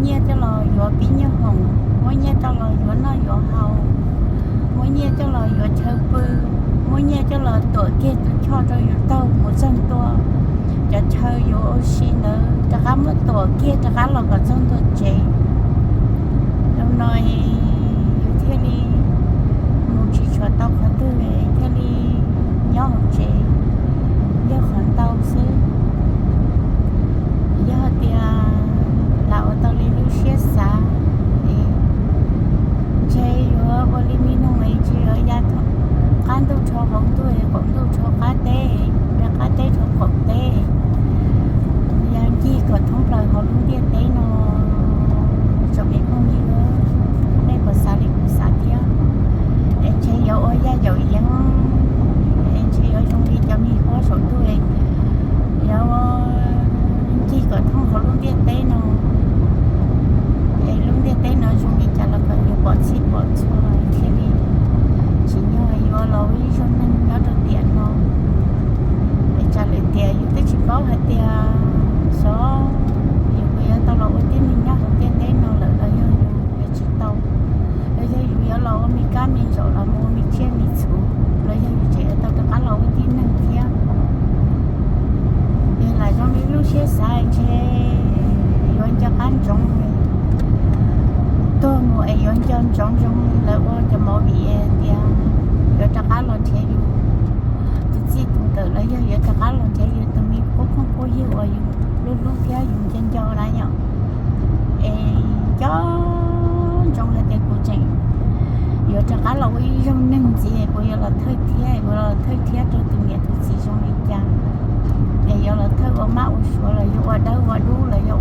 Nyiaj coj los yuav pib nyuj hoom, muab nyiaj coj los yuav noj yuav haus, muab nyiaj coj los yuav chaw pw, muab nyiaj coj los tuam kiag tus choj rau yus taug mus txog ntua cov chaw yuav ua si ntawd, rov qab muab tuam kiag rov qab los kom txog ntua tsev. Zaum no yus thiaj li mus tsis tshuav tau qhov twg, thiaj li nyob hauv tsev yog qhov ntau xwb. Yog tias lam ua tau li lub siab xav, ntshe yuav ua li me noog es tsis yuav ya qab ntuj rho hauv ntuj, qaum ntuj rho qab teb, ya qab teb rho qaum teb, ya ncig kom thoob plaws hauv lub ntiaj teb no. Tsoom me phooj ywg, nej puas xav li kuv xav thiab? Es ntshe yuav ua yaj yaum yeeb, es ntshe yuav zoo li cov me huab saum ntuj, yuav ncig kom thoob hauv lub ntiaj teb no, es lub ntiaj teb no zoo li cas los kom yuav pom txhij pom txhua thiaj li tsim nyog yuav los ua ib zaug neeg nyob rau tiam no. Es tsam lwm tiam yus twb tsis paub hais tias xyov yus puas yuav tau los ua tib neeg nyob hauv ntiaj teb no lawm los yog yus yuav tsis tau, los yog yus yuav los ua me kab me ntsaum los mus ua me tsiaj me txhu, los yog yus tseem yuav tau rov qab los ua tib neeg thiab. Es lam zoo li lub siab xav ntshe yuav nco qab ntsoov, tuag mus es yuav nco ntsoov zoo lawv ua cov movie tias yuav rov qab los nrhiav yus tus txij tus nkawm los yog yuav rov qab los nrhiav yus tus me qub phooj qub ywg uas yus hlub hlub thiab yus nco nco na yom. Es nco ntsoov hais tias kuv tseem yuav rov qab los ua ib zaug neeg ntxiv, kuv yuav los thawj thiab, kuv los thawj thiab rau tus niam tus txiv zoo li cas, es yuav los thawj ua mab ua suav los yog ua dawb ua dub los yog